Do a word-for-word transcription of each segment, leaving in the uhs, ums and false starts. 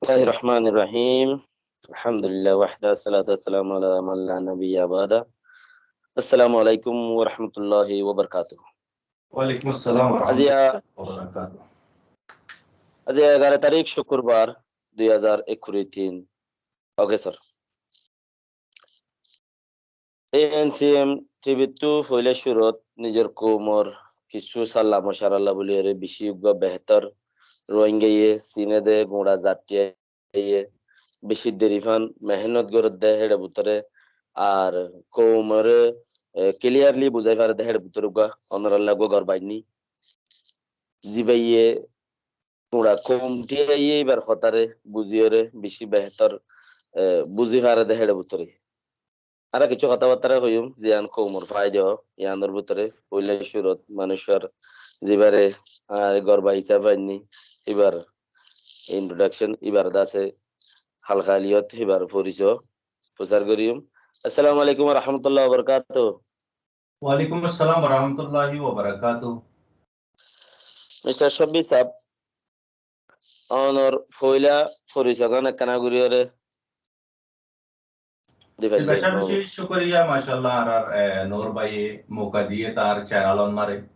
بسم الله الرحمن الرحيم. الحمد لله وحده، الصلاة والسلام على من لا نبي بعده. السلام عليكم ورحمة الله وبركاته. وعليكم السلام ورحمة الله وبركاته. Aijja, aijja egaro tarík cúkurbar, dui házar ekkuri tin. Oke, sar. E N C M T V ttú foila cúrut nizor koumor kissú salla mocaralla buli ore bicí uggwá behétor Rohingyaye sine de, guñça zattiyaye bicí derifán mehénnot gorédde héçe bútore, ar koumore, e, clearly buzái faredde héçe bútore uggwá onoralla uggwá gor bainní. Zibáye guñça koumtiyé ibar hotáre buziyóre bicí behétor, e, buzí faredde héçe bútore. Añára kissú hotábattá hoiyúm, ziyán koumor faida ó, yíanor bútore foila cúrut manúicor zibáre añára gorba hísafe ainní, íbar introduction, íbar dase halka aliyot, íbar forisó fusár goríyum. Assalamu alaikum wa rahmatullahi wa barakatuhu. Walaikum assalam wa rahmatullahi wa barakatuhu. Mister Shabbi sáb, onor foila forisógan ekkán gorí ore di faille. Beca beci cúkuriya, macállah, añárar, e, Nur báiye mouka diye tar channel ot mare.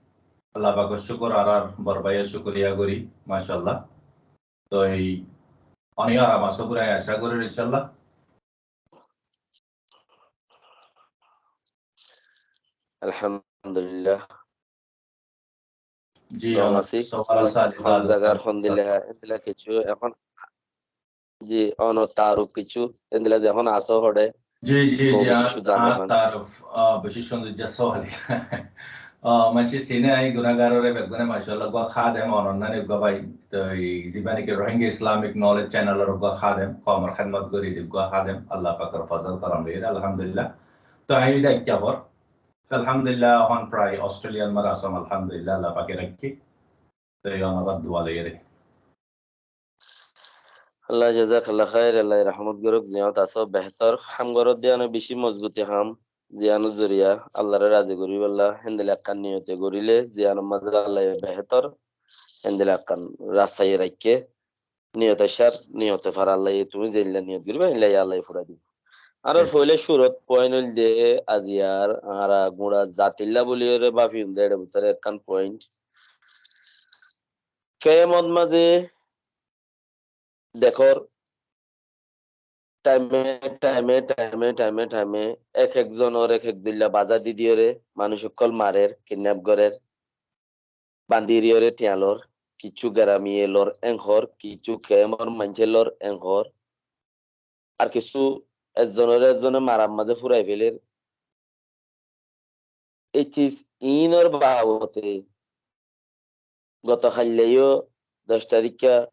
Allah pakor cúkur, añárar bor báiyor cúkuriya gorí, macállah. Toi oni aram asó buli añí acá gorí, incállah. Alhamdulillah. Ji, gom ací. Hon zagar, hondilla, endilla kessú ehón, ji, onor taaruf kessú endilla ze ehón asó hoçé. Ji, ji, ji, añár taaruf, a, beci cúndor sóal. A, maincé sine añí gunagarore beggúne, macállah, uggwá hádem, onor nani uggwá bái. Toi zibá niki Rohingya Islamic Knowledge Channel or uggwá hádem, koumor hédmot gorí de uggwá hádem, Allah pakor fozol korom loi, alhamdulillah. Toi añí de ekka for. Alhamdulillah, ehón prai Australia ot mare asóm, alhamdulillah, Allah pake rakké. Toi ehón abar dua loi re. Allah jazakallah khair, Allah rahmot goruk, ziyán asó behétor ham goródde, ene bicí mozbuti ham, ziyánor zoriya Allahr razi goríballa, héndilla ekkán niyote goríle, ziyánor mazé Allah behétor, héndilla ekkán rasta rakké. Niyot accár, niyote fara Allaye, tuñí zeilla niyot goríba, héilla Allaye fura dibo. Añárar foila cúrut point óilde, aijjar añára guñça zatilla buli ore báfiyum de, éçe bútore ekkán point. Kemot mazé dekór, thaime, thaime, thaime, thaime, thaime ek ek zonor ek ek dilla baza di diyore manúic ókkol marer, kidnap gorer, bandi diyore thiañ lor, kissú geramiye lor, en hor, kissú kemor maincé lor, en hor. Ar kissú ezzonore ezzone marar mazé furai feler. Ei sis iínor babote goto hailla yó doc tarikka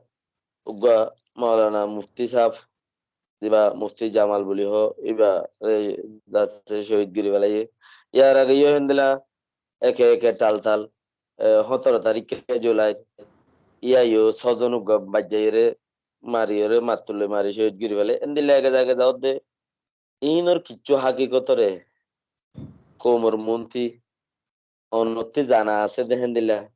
uggwá Moulana Mufti sáb, zibá Mufti Jamal buli hó, íba, e, dase cóhid gorí felaiye. Yar age yó héndilla eke eke tal tal, e, hóñtoro tarikka Julai, yá yó sózon uggwá baijjaiyóre, mariyóre, mattulloi mari cóhid gorí felaiye. Héndilla ege zage zaódde Iínor kissú hákikotore koumor muúntu onottú zana asé de héndilla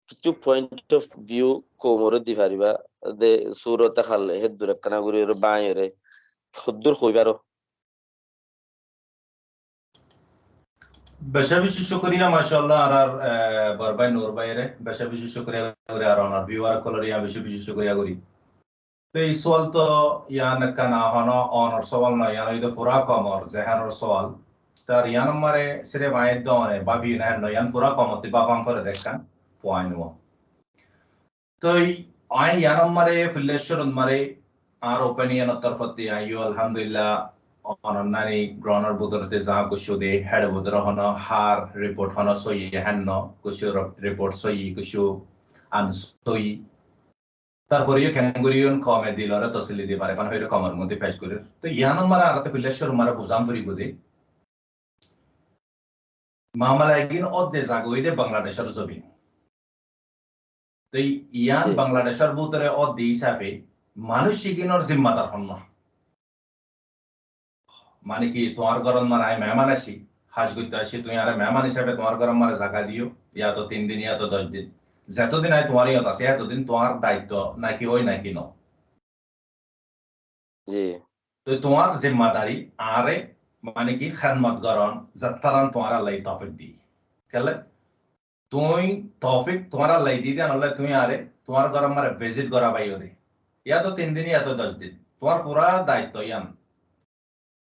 kissú point of view koumoré di faribá de, súrote hál héddur ekkána gorí ore báñgiyore hoddúr hoi faró. Beca beci cúkuriya, macállah, añárar, e, bor bái Nur báiyore beca beci cúkuriya gorí, ar onar viewer ókkolore yó beca beci cúkuriya gorí. Te ei sual to yián ekkán honó onor sual no, yián óilde fura koumor zehénor sual. Tar yián ammare sirif añí dóne báfi no, héen no, yián fura koumottú báfan fore de ekkán point uo. Toi añí yián ammare foila cúrut mare añár opinion or torfóttu añí yó alhamdulillah onor nani ground or bútore zaña kessú de, héçe bútore honó hár report honó sóiyi héen no, kessú re-, report sóiyi, kessú unsoiyi. Tarfore yó kengori yó koume dilore tosoli di fare, fán hoire koumor muúntu fec gorer. Toi yián ammare añárattú foila cúrut mare buzán foribó de. Mamala egin ódde zaga óilde Bangladecor zobin. Toi yián Bangladecor bútore ódde hísafe manúic iginor zimmadar hon no? Mane ki, tuáñr górot mane añí meheman aiccí, haj goittó aiccí, tuñí añáre meheman hísafe tuáñr górot mane zaga diyó, yá to tin din, yá to doc din. Zetodin añí tuáñr iyót así, etodin tuáñr daitto náki ói náki no. Ji. Toi tuáñr zimmadari añáre, mane ki, hédmot goron, zettaran tuáñr Allaye toufik di. Kiyólla? Tuñí toufik tuáñr Allaye di de, noóile tuñí añáre tuáñr górot mare visit gora faiyó de. Ya to tin din, ya to doc din. Tuáñr fura daitto yián.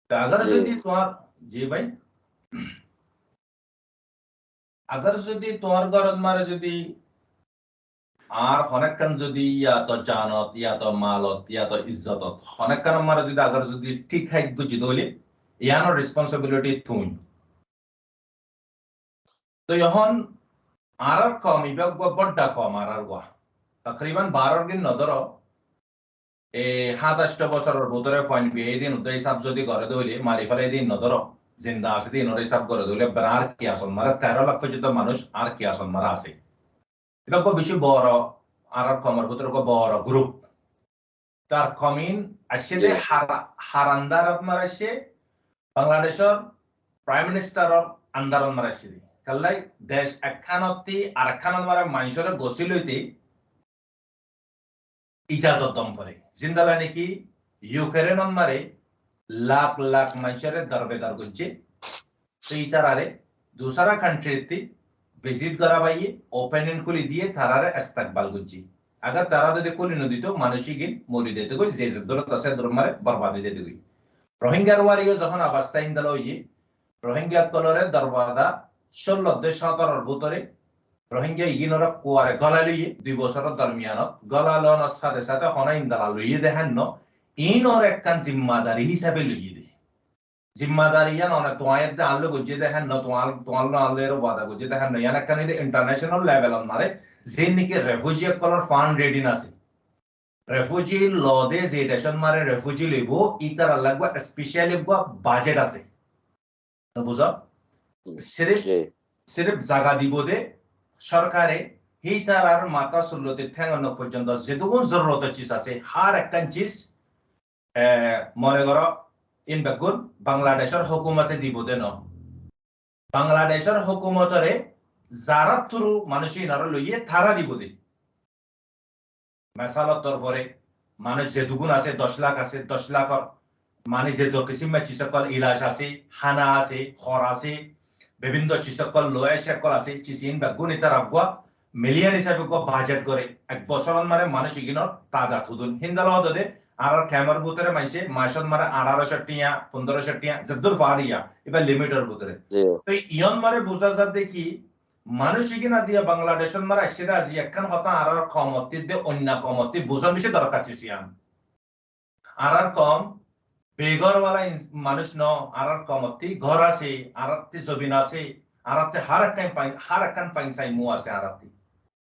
Te agar Ji. zodi tuáñr, ji bái, agar zodi tuáñr górot mare zodi añár honó ekkán zodi ya to janot, ya to malot, ya to izzotot, honó ekkán mare zodi agar zodi thík háit goijjí de óile, yiánor responsibility tuñí. Toi ehón añárar koum ibá uggúa bodda koum añárar uggúa. Takriban baror din no dóro, e, háñt ancto bosóror bútore fuain biyai din uddá hísab zodi goré de óile, mari félai din no dóro, zinda asé dinor hísab goré de óile, ebbere añár kiyasot mare teró lak foijjonto manúic añár kiyasot mare asé. Ibá uggúa beci boro, añárar koumor bútore uggúa boro group. Tar koum in aiccé de Ji. har-, har andarot mare aiccé, Bangladecor Prime Ministeror andarot mare aiccé de. Kiyólla dec ekkánottí arekkánot mare maincóre gosí loite ijazot dom fore. Zendilla niki Ukrainot mare lak lak maincóre dorbedar goijjé. Toi itarare dusara countryttí visit gora faiyé, opening kúli diyé, tarare estekbal goijjé. Agar tara zodi kúli no dito, manúic ígin mori zaito goi, ze ze dórot asé, dórot mare borbad ói zaito goi. Rohingyar uore yó zehón obostá endilla óiye, Rohingya ókkolore dorbaza cóllo de cótoror bútore Rohingya iginore kuare gólai loiye, dui bosóror dormiyanot gólai lonor sáte sáte honó endilla loiye de héen no, inor ekkán zimmadari hísabe loiye de. Zimmadari yián one tuáñr edde añár loi goijjé de héen no, tuáñr, tuáñr loi añár loi ero wada goijjé de héen no, yián ekkán óilde international levelot mare, ze niki refugee ókkolor fund ready asé. Refugee lode ze decot mare refugee loibo, ítarar lagua special uggúa budget asé. No buzó? Hmm. Sirif, Ji. sirif zaga dibo de sorkare, hítarar matá suloti théngor nok foijjonto zedún zorurotor ciz asé, har ekkán ciz, e, mone goró, in beggún Bangladecor hókumote dibo de no. Bangladecor hókumotore zarar thuru manúic inore loiye tara dibo de. Mesalor torfore manúic zedún asé, doc lak asé, doc lakor mani zedu kisímor ciz ókkol, ilaj asé, hána asé, hór asé, bibinno ciz ókkol, loi asé ókkol asé, ciz in beggún ítara uggúa million hísabe uggúa budget gore, ek bosórot mare manúic iginor tadat hodún. Héndilla ódde añárar kemor bútore maincé macot mare añçáro cót tiañ, fundoro cót tiañ, zeddúr fare yián, ibá limitor bútore. Ji. Toi yián mare buza za de ki, manúic ígin adiya Bangladecot mare aiccé de, aijja ekkán hotá añárar koumottí de oinno koumottí buzon beci dorkar ciz yián. Añárar koum begór wala ins-, manúic no, añárar koumottí gór asé, añárattí zobin asé, añárattí har ekkán fain-, har ekkán fain saimmu asé añárattí.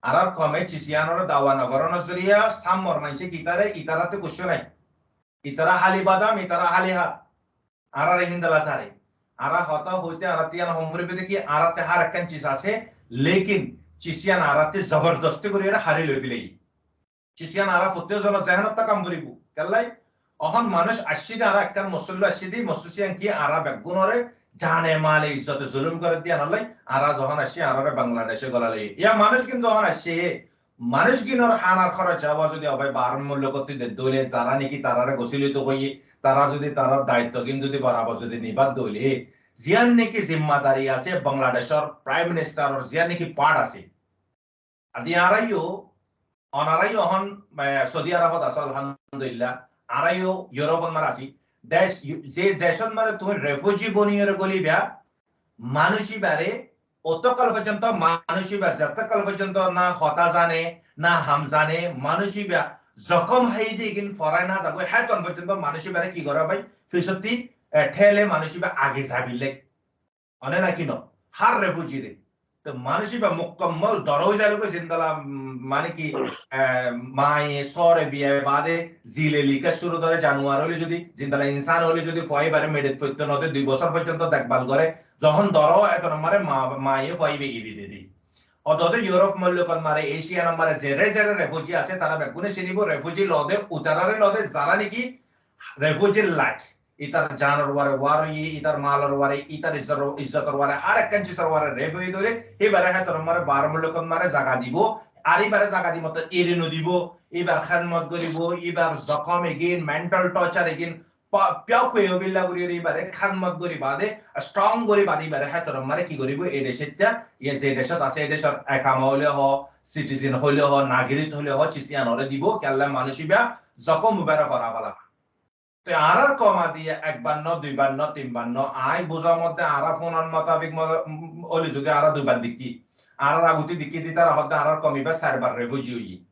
Añárar koume ciz yiánore dawa no goronor zoriya, sammor maincé ki itare, itarattí kuccú nai. Itara háli badam, itara háli hár. Añárare héndilla tare. Añára hotá hoite añárattí yián hom foribo de ki, añárattí har ekkán ciz asé, lekin ciz yián añárattí zobordosti gorí ore hári loi félaiye. Ciz yián añára fottí zone zehenottá kam foribo. Kiyólla? Ehón manúic aiccé de, añára ekkán mosulla aiccé de, mosulla yián ki, añára beggúnore jane male izzote zulum gorer de yián olla, añára zehón aiccé, añárare Bangladece gólai loiye. Yián manúic gín zehón aiccé, manúic gínor hánar hóroc zaba zodi obai baáror mulluk ottí de de óile, zara niki tarare gosí loito hoiye, tara zodi tarar daitto gín zodi borabor zodi nibar de óile, ziyán niki zimmadari asé Bangladecor Prime Ministeror, ziyán niki part asé. Adi añára yó, onara yó ehón, e, Saudi Arabot asó, alhamdulillah, añára yó Europe ot mare así. Dec, ze decot mare tuñí refugee boniyore góliba, manúic ibare Otókkal foijjonto manúic íba, zetókkal foijjonto na hotá zane, na ham zane, manúic íba zokom háiye de ígin forai no zagói, hétton foijjonto manúic íbare ki goré bái? Fisótti, e, théle manúic íba age zaibillai. One na ki no? Hár refugee re. To manúic íba mukammal dóra ói zailói, zendilla, mm, mane ki, e, maye sóore biya bade zile lika cúru dóre, januar óile zodi, zendilla insan óile zodi fua íbare meçet foitto no de, dui bosór foijjonto dekbal goré, Zehón dóro, eto nombore ma-, maye fuaibá eri didi. Ódode Europe mullukot mare, Asia nombore zere zere refugee asé, tara beggúne sinibo, refugee lode, utarare lode, zara niki refugee like, itar janor uore war óiye, itar malor uore, itar izzor-, izzotor uore, har ekkán cizor uore rape óiye dóile, híbare heto nombore bar mullukot mare zaga dibo, Ar íbare zaga di moto eri nodibo, íbar hédmot goribo, íbar zokom egin, mental torture egin, pa-, piyok hoiyo billa gori eri íbare hédmot gori bade, strong gori bade íbare hétorom mare ki goribo, e decot, iye ze decot ase, e decor ekama óile ho, citizen óile ho, nagorik óile ho, cisiyan ore dibo, kiyólla manúic íba zokom íbare fora fela. Te añárar kom adi ekbar no, duibar no, tinbar no, añí buzar modde añára funan mutabik mo-, um, óile zodi añára duibar dekí, añárar aguti dekí de tara hodde añárar kom íba sairbar refugee óiye.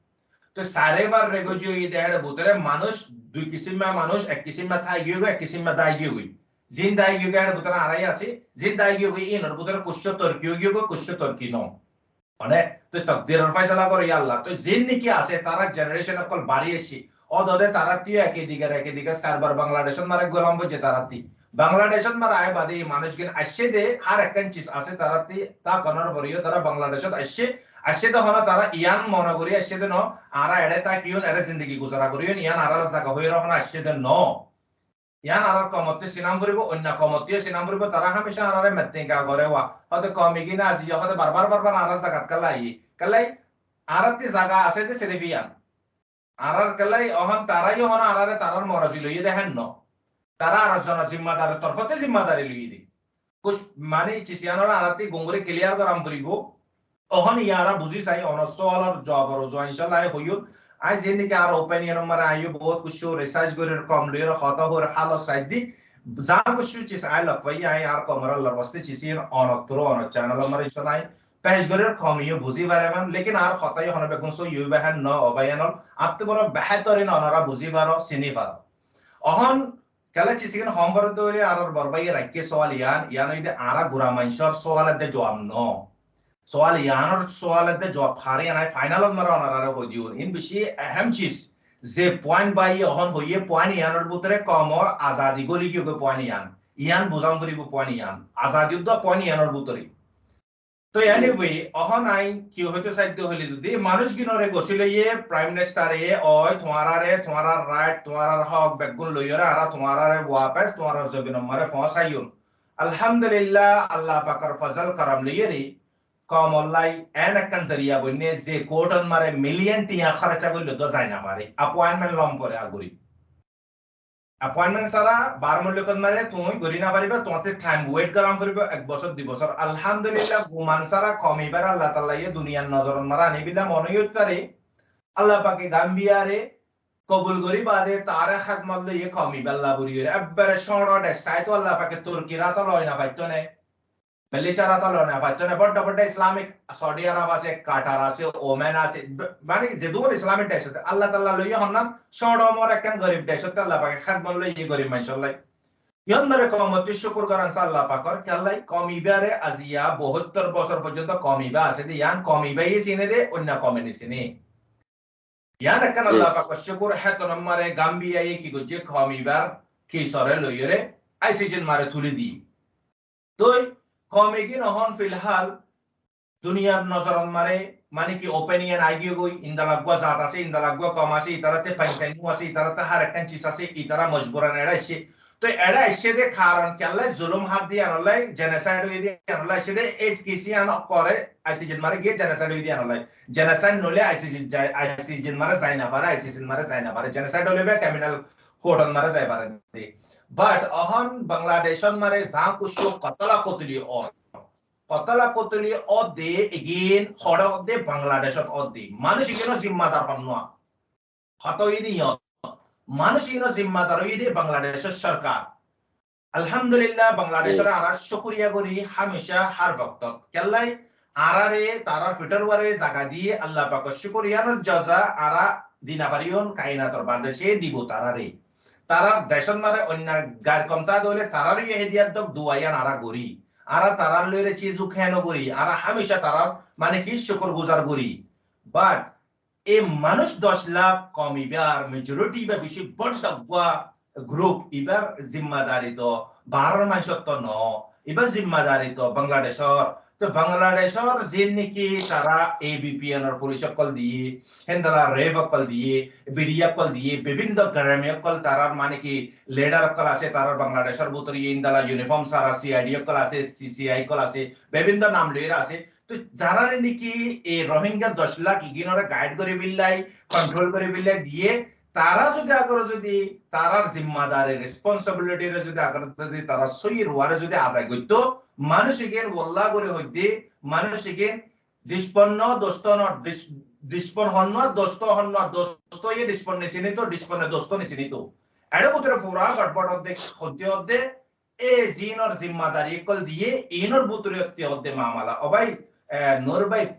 Te sairbar refugee óiye de, hér bútore manúic dui kisimma manúic, ek kisimma tái giyói, ek kisimma dái giyói. Zin dái giyói, hér bútore añárai así, zin dái giyói, inor bútore kucco torki ói giyói, kucco torki no. Mane, toi tokdiror faisala gore Allah. Toi zin niki ase, tarar generation okkol bari aiccé. Ódode tarattú eke digar, eke digar, sairbar Bangladeshot mare golam foijje tarattú. Bangladeshot mare aiyé bade manúic gin aiccé de, har ekkán ciz ase tarattú, ta konor foriyo tara Bangladeshot aiccé, aiccé de hono tara iyan mone gori aiccé de no, añára ere takiyum, ere zindigi guzara goriyum, iyan añárar zaga hoiyore hono aiccé de no. Iyan añárar komottú sinam foribo, oinno komottú sinam foribo, tara hámica añárare mettinga gore wa. Hote komi gine aijja, hote bar bar, bar bar añárar zagat kiyólla aiyé. Kiyólla añárattú zaga ase de sirif iyan. Añárar kiyólla ehón tara yo hono añárare tarar morazi loiye de hén no. Tara ar zona zimmadar torfóttu zimmadari loiye de. Kuc mani cisiyanore añárattú gom gori clear goran foribo. Ehón iyara buzi sai, onor sualor juabor uzu, inshallah, añí hoiyum. Añí zendilla añár opinion mare añí bout kessú research gorir, kom loiyore hotá hoir, hálot sai de. Za kessú ciz añí lok fai, añí añár komor Allar waste ciz iyan onor through onor channel mare inshallah añí pec gorir, komiyo buzi fare man. Lekin añár hotá iyan hono beggún sóiyi óibo hén no, o bái enol. Añáttu boro behétorin onora buzi faro, sini faro. Ehón kiyólla ciz iyan hom fore de óile añárar bor báiye raikké sual iyan, iyan óilde añára gura maincór sual edde juab no. Sual iyanor sual edde juab hári iyan añí final ot mare onorare hoi diyum. In beci ehem ciz. Ze point báiye ehón hoiye point iyanor bútore komor azadi goli giyói point iyan. Iyan buzan foribo point iyan. Azadi udda point iyanor bútore. Toi anyway, ehón añí ki hoito saidde hoile zodi manúic ginore gosi loiye Prime Minister e oi, tuáñrare, tuáñrar right, tuáñrar hók beggún loiyore añára tuáñrare wapes tuáñrar zobinor mare foóñsaiyum. Alhamdulillah, Allah pakor fozol korom loiyore komollai en ekkán zoriya boinne ze court ot mare million tiya hórca goille do zai no fare. Appointment lom fore aguri. Appointment sára bar mullukot mare tuñí gori no fariba, tuáñtte time wait goran foribo, ek bosór, dui bosór. Alhamdulillah, guman sára komibar Allah taala ye duniyar nozorot mare ani billa mone óit fare. Allah pake Gambia re kobul gori bade tare hédmot loiye komibar laburi ore. Ebbere cóñço dec saito Allah pake Turkir ato loi no faitto ne. Malaysiar ato loi no faitto ne, bodda bodda Islamic, Saudi Arab ase, Qatar ase, Oman ase, b-, mane zedún Islamic dec ase, Allah taala loiye honnan, cóñço mor ekkán gorib dec ase, Allah pake hédmot loiye gorib maincór lai. Iyan mare komottú cukur goran sa Allah pakor, kiyólla komibar e aijja bohottor bosór foijjonto komiba ase de, iyan komiba ye sine de, oinno komi no sine. Iyan ekkán Allah pakor cukur, hétun mare Gambia ye ki goijje, komibar case ore loiyore I C J mare tuli diye. Toi komigin ehón filhal duniyar nozorot mare, mane ki opinion ai giyói, indala gua zat ase, indala gua kom ase, itaratte fainsainu ase, itaratte har ekkán ciz ase, itara mojburan ere aicce. Toi ere aicce de karon kiyólla zulum hár diye iyanor lai, genocide óiye de iyanor lai aicce de, e case iyan kore I C J mare giye genocide óiye de iyanor lai. Genocide noile I C J zai, I C J mare zai no fare, I C C mare zai no fare. Genocide óile be criminal court ot mare zai fare de. But ehón Bangladesh ot mare za kessú kotla kotli ór. Kotla kotli ódde egin hore ódde Bangladeshot ódde. Manúic igunor zimmadar hon no? Hotá óiye de iyot. Manúic igunor zimmadar óiye de Bangladeshor sorkar. Alhamdulillah, Bangladeshore añára cúkuriya gorí hámica hár woktot. Kiyólla añárare tarar fitor uore zaga diye Allah pakor cúkur iyanor jaza añára di no fariyum, kainator badshá dibo tarare. Tarar decot mare oinno gair kom táke de óile tarare ye hediyat dok, dua iyan añára gorí. Añára tarar loiyore ciz uk heno gorí, añára hámica tarar mane ki cúkur guzar gorí. But e manúic doc lak kom, ibar majority, iba beci bodda gua group, ibar zimmadari to baror manúicottu no, ibar zimmadari to Bangladeshor. To Bangladeshor zin niki tara A B P N or police okkol diye, héndala ref okkol diye, B D F okkol diye, bibinno garmi okkol, tarar mane ki leader okkol ase, tarar Bangladeshor bútore indala uniform sára C I D okkol ase, C C I okkol ase, bibinno nam loiyore ase. Toi zarare niki ei Rohingya doc lak iginore guide gori billai, control gori billai diye, tara zodi agore zodi tarar zimmadari, responsibility re zodi agore zodi tara sóiyi ruare zodi adai goitto, manúc igin walla gori hoidde, manúc igin ducpon no, dosto no, duc-, ducpon hon no, dosto hon no, dosto ye ducpon nisinito, ducpone dosto nisinito. Ere bútore fura godbod odde, hoidde odde, e zinor zimmadari okkol diye, inor bútore otte odde mamala. O bái, e, Nur bái,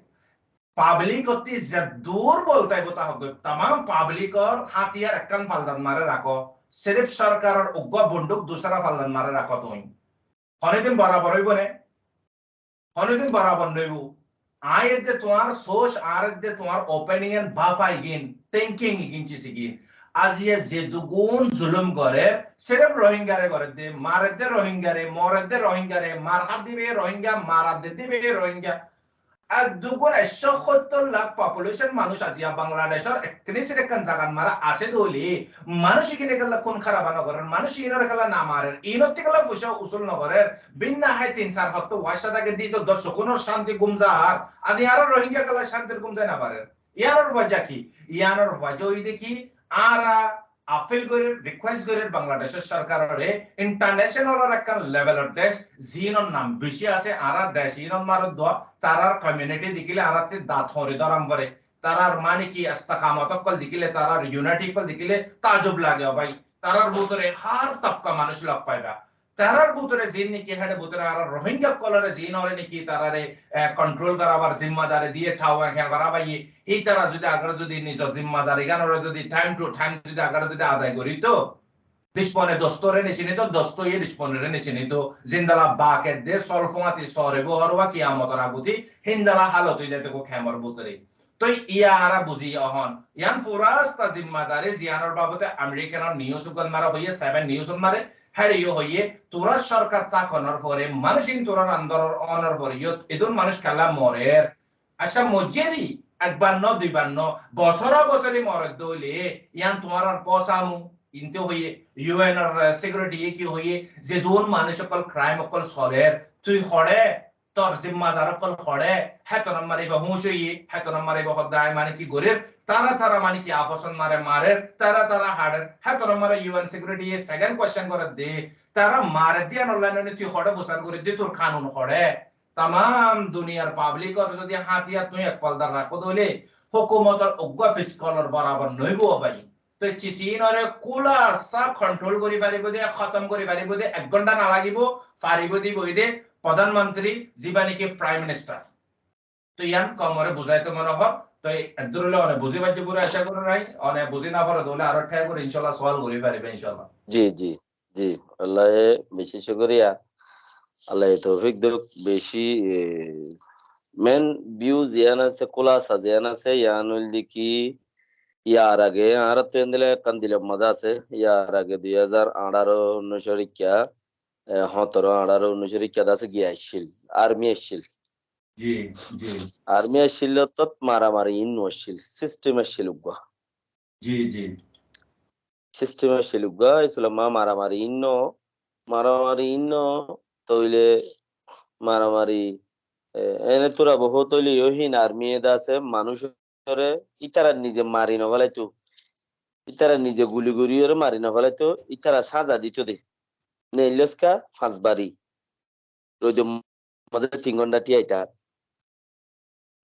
public otte ze dur bolta ibo ta hogge, tamam public or hatiyar ekkan faldan mare rakho, sirif sorkaror uggwa bonduk dusara faldan mare rakho tui. Honodin borabor oibo ne? Honodin borabor noibo. Añí edde tuáñr soc, añár edde tuáñr opinion, báfa igin, thinking igin, cis igin. Aziya zedugun zulum gorer, sirif Rohingyare gorer de, marer de Rohingyare, morer de Rohingyare, mar hár dibe Rohingya, marar de dibe Rohingya. Ar dugun ekcó hóttor lak population manúc aziya Bangladecor ekkene sirif ekkan zagat mara asé de óile, manúc igine kella kun káraba no gorer, manúc iginore kella no marer, inotte kella fuisa usul no gorer, binna hái tin sar hótto waisa dage dito doc sukunor shanti gum zar, adi aró Rohingya kella shantir gum zai no farer. Iyanor waja ki? Iyanor waja óilde ki, añára appeal gorir, request gorir Bangladecor sorkarore, international or ekkan level or dec, zinor nam beci asé, añára dec inor marat dua, tarar community dekile añáratte dañt hoñri doram fore. Tarar mane ki istikamot okkol dekile, tarar unity okkol dekile taajub lage, o bái. Tarar bútore hár tobka manúc lok faiba. Tarar bútore zin niki, héçe bútore añára Rohingya okkolore zinore niki tarare, eh, control gorabar zimmadari diye, thawa hiya gorabaiye, ítara zodi agore zodi nizor zimmadari ganore zodi time to time zodi agore zodi adai gorito, ducpone dostore nisinito, dostoye ducponore nisinito, zindala bak edde sol fuañti sor oibo horuwa kiyamotor aguti, hindala halot ói zaito kemor bútore. Toi iya añára buzi ohón. Iyan fura asta zimmadari, ziyanor babote Americanor news uggwat mare hoiye, Seven News ot mare, héçe yo hoiye, turar sorkar tákonor fore, manúc in turar andoror onor fore, yo, idun manúc kella morer. Acca, mojjeri, ekbar no, duibar no, bosora bosori morer de óile, iyan tuáñrar posamu, inte hoiye, U N or, eh, security ye ki hoiye, zedun manúc okkol, crime okkol soler, tui hoçe, tor zimmadar okkol hoçe, hétonommare iba húñc óiye, hétonommare iba hoddai mane ki gorer, tara tara mane ki afoson mare marer, tara tara harer, hétonommare U N security ye second question gorer de, tara marer de iyanor lainone tui hoçe fusar gorer de, tor kanun hoçe. Tamam duniyar public or zodi hatiyar tui ek paldar rakho de óile, hukumotor uggwa fiskolor borabor no óibo bái. Toi cisinore kúlasa control gori faribo de, hótom gori faribo de, ek gonta no lagibo, faribo de boi de, prodhan montri, ziba niki prime minister. Toi iyan komore buzaito mone hor, toi eddur óile one buzi faijje buli aca gorir, one buzi no fare de óile aró thai gori inshallah sual gori faribe inshallah. Ji, ji, ji, Allah beci cukuriya. Allah ye toufik dok, beci, eh, main view ziyan asé, kúlasa ziyan asé, iyan óilde ki, yar age añárattu endilla ekkan dilor maze asé, yar age dui házar añçáro unnúicor ikká, eh, hótoro añçáro unnúicor ikká de asé giya accíl, army accíl. Ji, ji. Army accíl, ottót maramari inno accíl, system accíl uggwa. Ji, ji. System accíl uggwa, Islamma maramari inno, maramari inno, toile maramari, eh, ene tura bohut óile yo hin army eda asé, manúcore ítara nize mari no felaito, ítara nize guli guriyore mari no felaito, ítara saza dito de. Neilloska fañs bari. Roidor maze tin gonta tiyaita.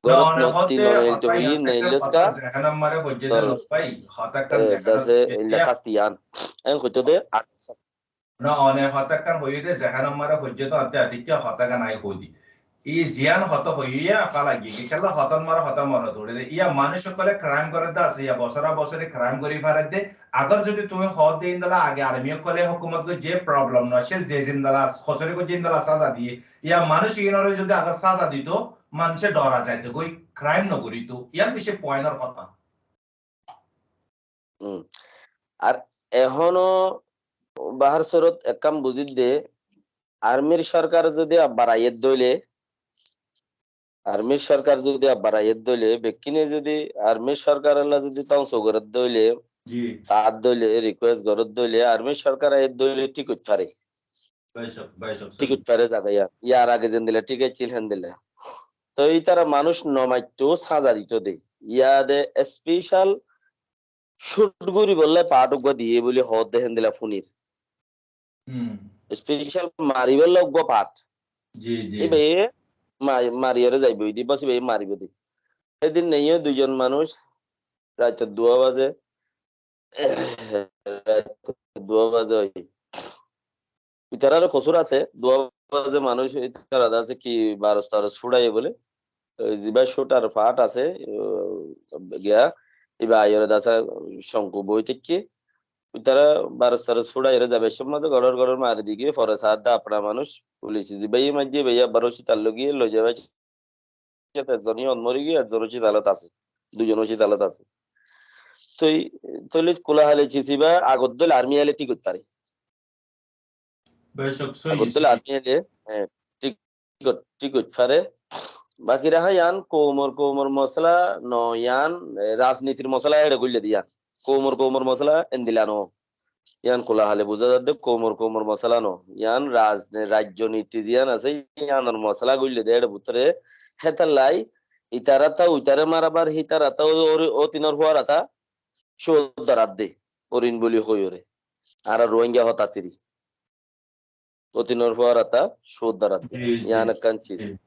Na, gorot one no hote tin gonta hotá hoiye, iyan neilloska. Hotá zehénor maze foijje de, dor, no bái, hotá ekkan, eh, zehénor dase foijje illa de. Sasti iyan. En hoito de, ar sasti. Na, one hotá ekkan hoiye de, zehénor maze foijje de, atte atikka hotá ekkan ai hoidi. I ziyan hotá hoiye, fala giye, kella hotár maze hotá mone dóre de. Iya manúic ókkole crime gorer de asé, iya bosora bosori crime gori farer de. Agar zodi tumi hoó de indilla age army ókkole hókumot loi ze problem no accíl, ze zindilla hosori goijje indilla saza diye, iya manúic igunore zodi agar saza dito, manúice dora zaito goi, crime no gorito. Iyan beci poinor hotá. Hmm. Ar ehóno bahar surot ekkán buzir de, armyr sorkar zodi abbar aiyér dóile, armyr sorkar zodi abbar aiyér dóile, bekkúne zodi armyr sorkarolla zodi tóngso gorér dóile, ji, saár dóile, request gorér dóile, armyr sorkar aiyér dóile thík óit fare. Bái sab, bái sab, thík óit fare zaga iyan. Yar age zendilla thík accíl héndilla. Toi ítara manúic no maitto, sáza dito de. Yá de special shoot goríbolla part uggúa diyé buli hoódde héndilla fúnir. Hmm. Special maribólla uggúa part. Ji, ji. Íbaye ma-, mariyóre zaibói de, bos íbaye maribóu de. Hédin neiyo duizon manúic raitor duwá baze, raitor duwá baze ói. Ítarar kosúr asé, duwá baze manúic ítara de asé ki baros taros fúçaiye bóle. Oi, ziba shooter part asé, o, giya, íba aiyóre de asé cónku boi táikke. Ítara baros taros fúçaiyoré zaibar somot goçor goçor mari digiyé, fore saádde afna manúic, fulice zibáye maijjé, íbaye abbar hospital loi giyé, loi zaibar somot ezzon iyót mori giyé, ezzon hospitalot asé, duizon hospitalot asé. Toi, toile kúla hale cisiba agor dóilla army aile thík óit fare. Beshok, sóiyi, agor dóilla sóiyi. Army aile, hé, thík, thík óit, thík óit fare. Baki raha yián koumor, koumor mosala no, yián, e, rajnitir mosala éçe goille de yián. Koumor, koumor mosala endilla no. Yián kúla hale buzá zadde koumor, koumor mosala no. Yián raj-, rajjoniti ziyán asé, yiánor mosala goille de éçe bútore. Hétallai, itarata uitare marabar, hitarata o-, o-, ótinor fuarata, cóut doradde, orin buli hoiyóre. Añára Rohingya hotá tiri. Ótinor fuarata cóut doradde. Ji, ji, yián ekkán ciz. Ji.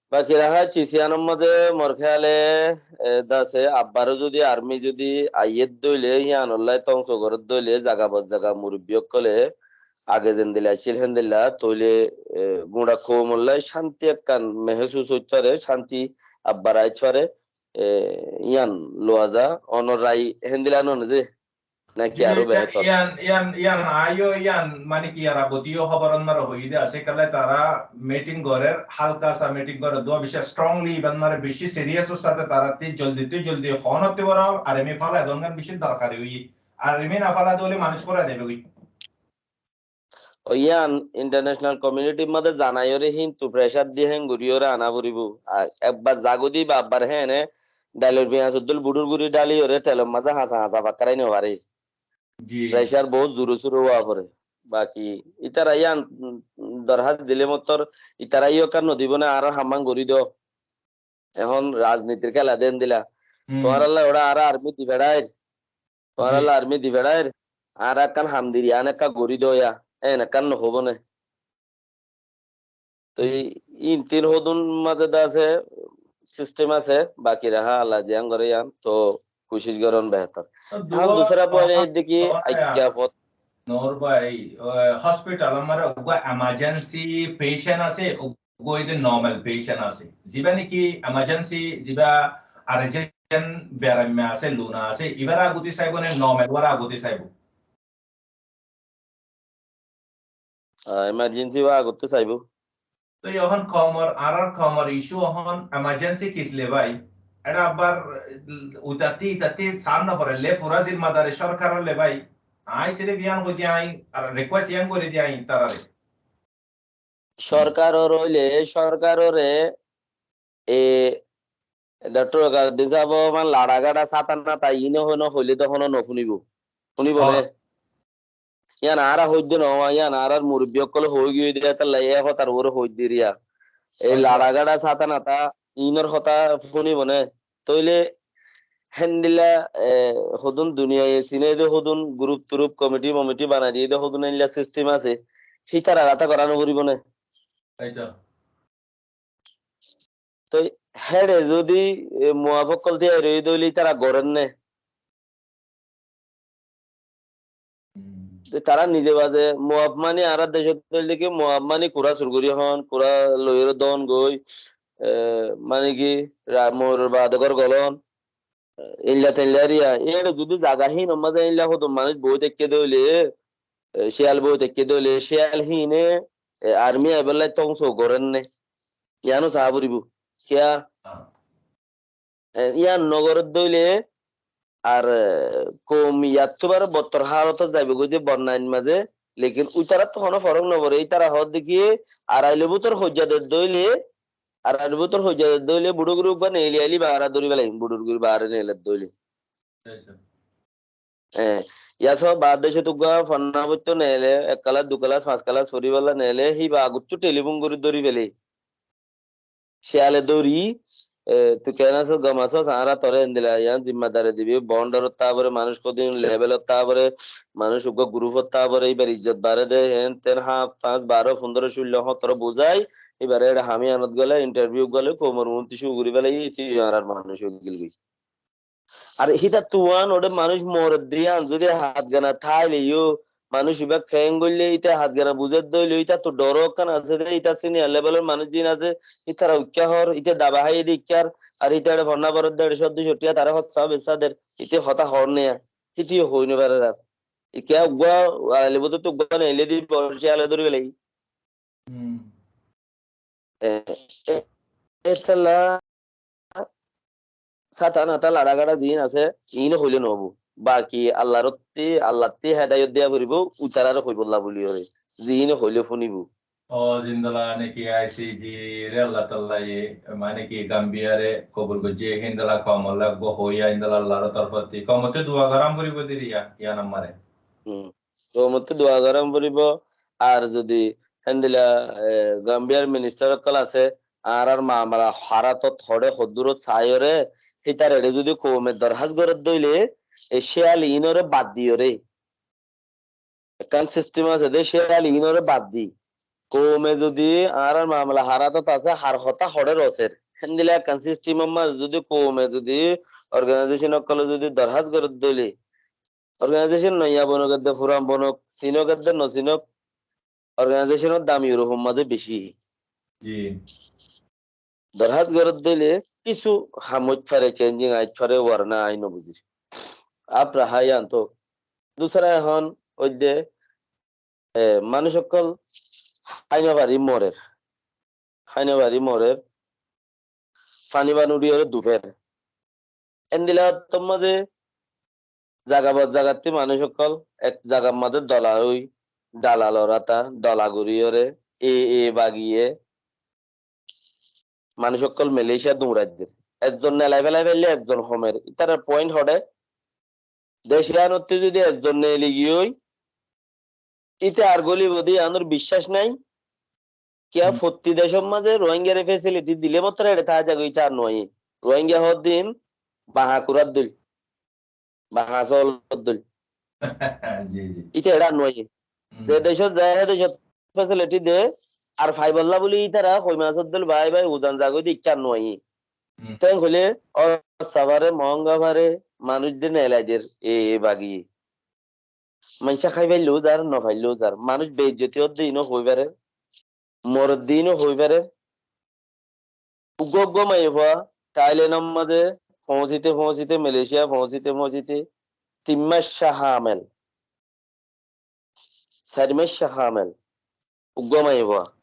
Baki raha ciz yiánor mazé mor kéyale, e, de asé, abbare zodi army zodi aiyédde óile, yiánolla tóngso gorédde óile, zaga bor zaga murubbi ókkole age zendilla accíl héndilla, toile, e, guñça koumolla cánti ekkán mehésus óit fare, cánti abbar aít fare, e, yián luwa za, onor rai héndilla no né ze? Naki aró behétor? Yián, yián, yián, aiyó, yián, mane ki, yar agote yó hóbor ot mare hoiyé de asé, kiyólla tará meeting gorér, halka sa meeting gorér, dua beci strongly, iban mare beci serious or sáte tará te joldi te joldi hon otte boro army fálai don gán beci dorkari óiye. Army no fálai dóile manúic fúrai zaibo goi. Ó yián international community r mazé zanaiyóre hintu pressure di héen goríyore ana foribó. Ar ekbar zagói de íba abbar héene dailor fiyañsor dóil budur gorí dhaliyóre telor mazé hañsa hañsa fakkarai no fare. Ji. Pressure bout zure zure ówa fore. Baki ítara yián, mm, dorhas dile mottor ítara yó ekkán no dibo né, añárar ham án gorí do. Ehón rajnitir kéla de endilla. Hmm. Tuáñralla óra añára army di feçair. Tuáñralla army di feçair. Añára ekkán ham diri, añára ekka gorí doya. En ekkán no hobo né. Toi í-, ín tin hodún mazé de asé, system asé, baki raha Allah ziyán goré yián. To kucíc gorón behétor. Ehón dusra point, dusra point, deki, aikka fot. Nur bhai, hospital or mazé uggwá emergency patient asé, uggwá de normal patient asé. Ziba niki emergency, ziba urgent beram asé, luna asé, ibare aguti saibo né normal ware aguti saibo? Ah, emergency ware aguti saibo. Toi ehón koumor, añárar koumor issue ehón emergency case le bái. Ére abbar, uh, utatti, itatti sar no fore, le fura zimmadari sorkaror le bái. Añí sirif yián hoizi añí, ar request yián gorí di añí tarare. Sorkaror óile, sorkarore, e, Doctor Wakaruddin sáb, mane lada gada sáta nata ine hono hoile de hono no funibo. Funibo né? Yián añára hoidde no, yián añárar murubbi ókkole hoi giyé de, hétalla e hotar uore hoidde riya. E lada gada sáta nata inor hotá funibo né? Toile héndilla, e, hodún duniyai sine de hodún group turup committee momiti banai diye de hodún héndilla system asé. Hítara gata gora no foribo né? Toi héçe zodi, e, muaf ókkol tiyar ói dóile ítara gorér né? Hmm. Toi tará nize baze muaf mani añárar decót óilde ki muaf mani kura sur gorí hon, kura loiyóre don goi, e, mani ki ra-, moiror baade gór golon, e, éilla teilla eriya. Éçe zodi zaga hínor mazé éilla hodún manúic boi táikke dóile, e, cíyal boi táikke dóile, cíyal híne, e, army aibálla tóngso gorér né? Yiáno saá foribó. Kiyá? Ah. E, yián no gorér dóile, ar, e, koum yattú bare bottor hálot zaibo goi de bonnain mazé, lekin ítarattú hono forok no fore, ítara hoódde ki, arailor bútor hoijja der dóile, arailor bútor hoijja der dóile, buçur guri uggwá neeli aili baára dóri felaiyum, buçur guri baára neeler dóile. Acha. E, yá só baár decót uggwá fonná foitto neele, ek kelas, du kelas, fañs kelas foribálla neele, híba agottú telifón gorí dóri fele. ciyale dóri, e, tui keén asós, gom asós, añára toré endilla yián zimmadari dibi, bondorot táa foré, manúic hodún levelot táa foré, manúic uggúa gurufot táa foré, íbar izzot baré dé, héen teén, háñt, fañs, baró, fundoró, cúllo, hótoro buzái, íbare eçé ham yiánot gole, interview gole, koumor muúntu cúru gorí félaiye, íte añárar manúic ói gilgoi. Ar hítattú uán óre manúic moredde yián zodi hátgana táile yó, manúic ibá keén goille, íte hátgana buzedde óile, ítattú dhoró ekkán asé dé, ítar senior levelor manúic ziín asé, ítara uikká hoór, íte daba háiye dé ikkár, ar íte eçé fonná foredde, eçé códdo cót thiañ taré hossá bessá der, íte hotá hoór né, híte yó hoi nofarer ar. Ikká uggúa, aile bútottu uggúa neile dibo, ciyale dóri félaiye. Hmm. E, e, étella sátana tá laçá gaçá ziín asé, iíne hoilé noóibo. Baki Allarottí, Allattí hedayot diya foribó, utarare hoibolla buli oré. Ziíne hoilé fúnibo. Ó, zendilla niki I C G re Allah Taala ye, mane ki Gambia re kobul goijjé, héndilla koumolla uggúa hoiya, héndilla Allar torfottí. Koumottú dua gorán foribó dé riya, yián ammare. Hmm. Koumottú dua gorán foribó, ar zodi héndilla, e, Gambiar minister ókkol asé, añárar mamela háratot hoçé hoddúrot saiyóre, hítare eçé zodi koume dorhás gorédde óile, e céyal iínoré bad diyóre. Ekkán sistem asé dé, céyal iínoré bad di. Koume zodi añárar mamela háratot asé, har hotá hoçé rosér. Héndilla ekkán sistemor mazé zodi koume zodi organization ókkole zodi dorhás gorédde óile, organization noiya bonok edde, furan bonok, sinok edde, nosinok, organizationor dam Europe mazé beci. Ji. Dorhás gorédde óile kissú ham óit fare, changing ait fare, warna ai nobuzir. Apra haiyan to. Dusra ehón óilde, e, manúic ókkol hái nofari morer. Hái nofari morer. Fani ban uçiyóre dufer. Endilla ottór mazé zaga bad zagattí manúic ókkol ek zagar mazé dola ói, dalal orata, dola goríyore, e, e bagiye, manúic ókkol Malaysia duñrai der. Ekzon nelai felai faille ekzon homer. Ítarar point hoçé, dec iyanottú zodi ekzon neeli giyói, íte ar gólibo dé yiánor biccác nái. Kiyá Hmm. fottí decor mazé Rohingyare facility dile mottor eçé táa zagói, íte ar nuaiyé. Rohingya hoddin baha kurar dóil, baha solor dóil. Ji, ji. Íte eçé ar nuaiyé. Hmm. Ze decot zai, he decot facility de, ar faibolla buli ítara hoi masor dóil bái bái udan zagói de, íte ar nuaiyé. Hmm. Ten hoilé, ossa fare, monga fare, manúic de nelai der, e, e bagiye. Maincé hái faillou zar, no faillou zar. Manúic beizzoti ódde ino hoi farer. Moredde ino hoi farer. Uggúa uggúa maiyafua Thailand or mazé foóñsite foóñsite, Malaysia foóñsite foóñsite tin mac hamel, sair mac hamel. Uggúa maiyafua.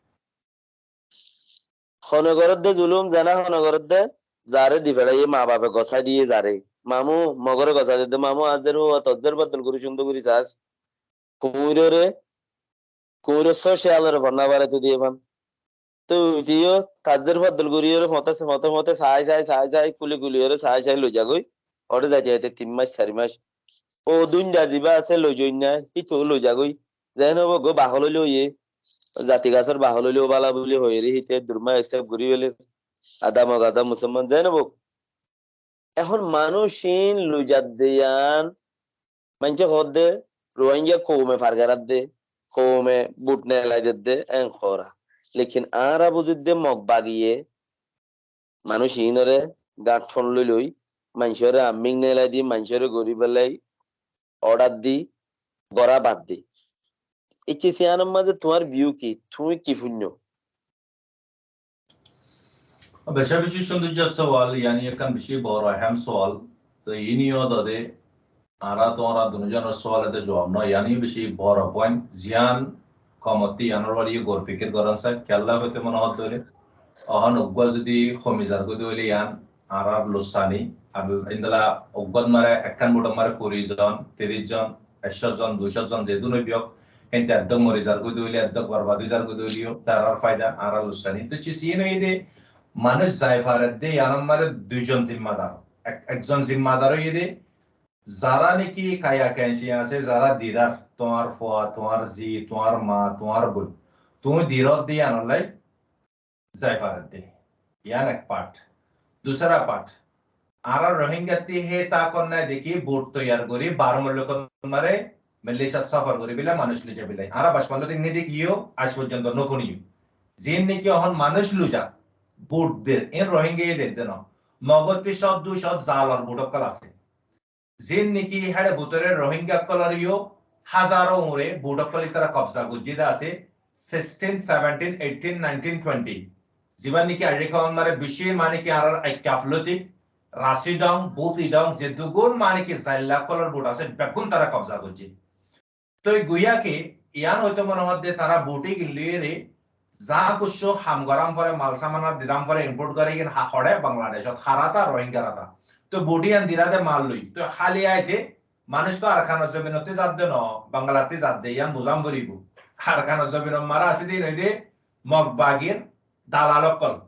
Hone gorédde zulum, zena hone gorédde, zare di feçaiye, ma bafe gosái diye zare. Mamu, mogore gosái dede, mamu, añár zerfua, tor zerfua dol gori cundor gori sas. Kuñirore, kuñiror só ciyalore fonná baraito diye fan. Toi uite yó tar zerfua dol goriyore foñte, foñte, foñte, sai, sai, sai, sai, kuli, kuliyore sai, sai loi zagói. Ore zaite zaite tin mac, sair mac. Ó duinda ziba asé loi zoinna, híte loi zagói. Zeén óbok goi bahól óile óiye, zati gasór bahól óile ó bála buli hoiyóre híte durma accept gorí feler. Adá mog, adá musolman, zeén óbok. Ehón manúic iín loi zadde yián, maincé hoódde, Rohingya koume fargaradde, koume bút nelai dedde, eén hoóra. Lekin añára buzídde mog bagiye, manúic iínore gáñt fon loi loi, maincóre arming nelai di, maincóre gorí belai, order di, gorá bad di. Icce siyánor mazé tuáñr view ki? Tuñí ki fuinno? Beca beci cúndor sual, yani ekkán beci boro eham sual. Toi iín yó dode, añára tuáñra duní zonor sual ede zuab no, yani beci boro point. Ziyán komottí iyanor uore gor fikir goron sai, kiyólla hoité mone hoó dóre. Ehón uggúa zodi homi zargói dóile iyan añárar lussani, ar endilla uggúa mare ekkán bút mare kuri zon, tiríc zon, ekcó zon, duicó zon, zedún óibok, hénte eddúa mori zargói dóile, eddúa borbad ói zargói dóile yó, tarár faida, añárar lussani. Toi cis iín óiye de, manúic zai faredde, iyanor mare dui zon zimmadar. Ek-, ekzon zimmadar óiye de, zará niki kaya kenci asé, zará dirar, tuáñr fua, tuáñr zi, tuáñr ma, tuáñr boi. Tuñí dirodde iyanollai zai faredde. Yián ek part. Dusara part, añára Rohingyatti hé takot nái deki bot toiyar gorí bar mulluk ot mare Malaysia sofar gorí bela manúic loi zai bela. Añára bacpán lóti nái dekiyo, aij foijjonto no fúniyo. Ziín niki ehón manúic loi za, bot der, iín Rohingyaye der de no. Mogottí cót dui cót zalor bot ókkol asé. Ziín niki héçe bútore Rohingya ókkolor yó házaro uñre bot ókkol ítara kobza goijjé de asé, sixteen, seventeen, eighteen, nineteen, twenty. Zibá niki aijja kiyólla mare beci mane ki añárar Aikka Afloti, Rasidong, Butidong, zeddúgun mane ki zailla ókkolor bot asé, beggún tara kobza goijjé. Toi guiya ki, yián hoito mone hoódde tara bot ígin loiyóre, za kessú ham gorám fore, mal saman ar dirám fore, import goré ígin ha-, hoçé Bangladecót, hará ta, Rohingyara ta. Toi bot yián dirá de mal loi. Toi háli aite, manúic to Arkanor zobinottí zadde no, Banglattí zadde, yián buzám foribó. Arkanor zobinot mara asé de ín óilde Mog bagir dalal ókkol.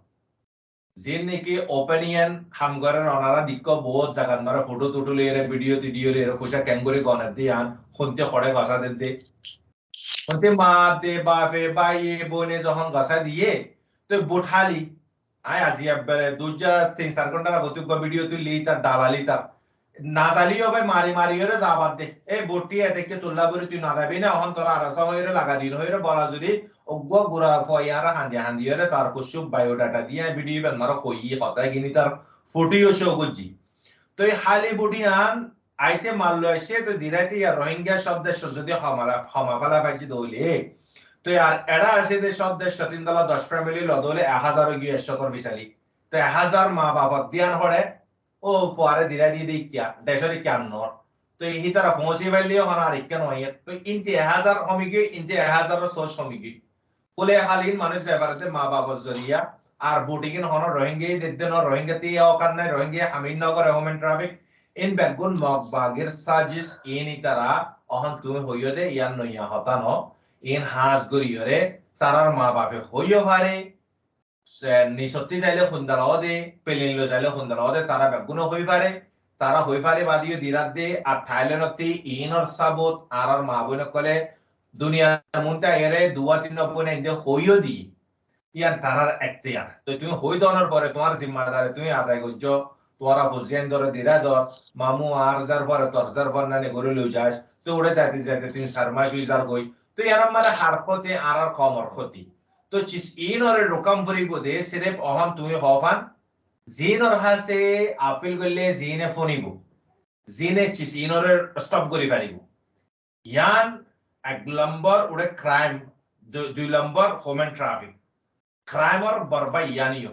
Ziín niki open yián ham gorer, onara dekkó bout zagat mara foto-toto loiyóre, video-tidio loiyóre, foicá keéngori goner de yián, honte hoçé gosá der de. Honte maa de, bafe, báiye, boine zohón gosá diye, toi bot háli. Añí azi ebbere dui házar tin sar gonthar agottí uggwá video tuilí, ítar dalali ítar. Na zailé yó bái mari mari yóre zabar de. E bot tiya etekká tulla bori tui na zaibi né, ehón tor arasa hoiyóre lagai din hoiyóre bola zodi uggwá gura fua yiáñre handi handi yóre tar kessú biodata diya video iban maro hoiyi hotá gini tar foto yó show goijjí. Toi háli bot yián aite mal loi aiccé, toi diráite yá Rohingya cót decót zodi homa fela faijjé de óile, toi ar eçé asé de cót decót indala doc family lode óile ek házar óigiyoi, ek cótor bisali. Toi ek házar maa bafot diyan hoçé, ó fuare dirai diye de ikká, decór ikká annor. Toi hítara foóñsi faille yó hon ar ikká no óiye. Toi ínte ek házar homi giyói, ínte ek házaror sóc homi giyói. Bóle háli ín manúic zai fare de maa bafor zoriya, ar bot ígin hono Rohingyaye dedde no, Rohingyattí yá okar nái, Rohingyaye hamín no gore, human traffic, ín beggún Mog bagir sazic, ín ítara, ehón tuñí hoiyó de, yián noiya hotá no, ín hás gorí yóre, tarar maa bafe hoiyó fare, se nisottí zaile hondala óde, plane loi zaile hondala óde, tara beggúne hoi fare, tara hoi fare bade yó dirat de, ar Thailand ottí inor sabut, añárar maa boin ókkole duniyar muúntu aiyóre duwa tin boin ainde hoiyó di, yián tarar ektiyar. Toi tuñí hoi donor fore tuáñr zimmadari tuñí adai goijjó, tuáñra fuziyan dore dira dor, mamu añár zar fore tor zar fore nani gorí loi zas, toi uçe zaite zaite tin sar mac ói zar goi. Toi yián mane har hoti, añárar komor hoti. Toi cis inore rukam foribo de, sirif ohón tuñí hofan, zinor hase apil goille zine funibo, zine cis inore stop gori faribo. Yián ek lombor uçe crime, du-, dui lombor human traffic. Crime or borba yián yo.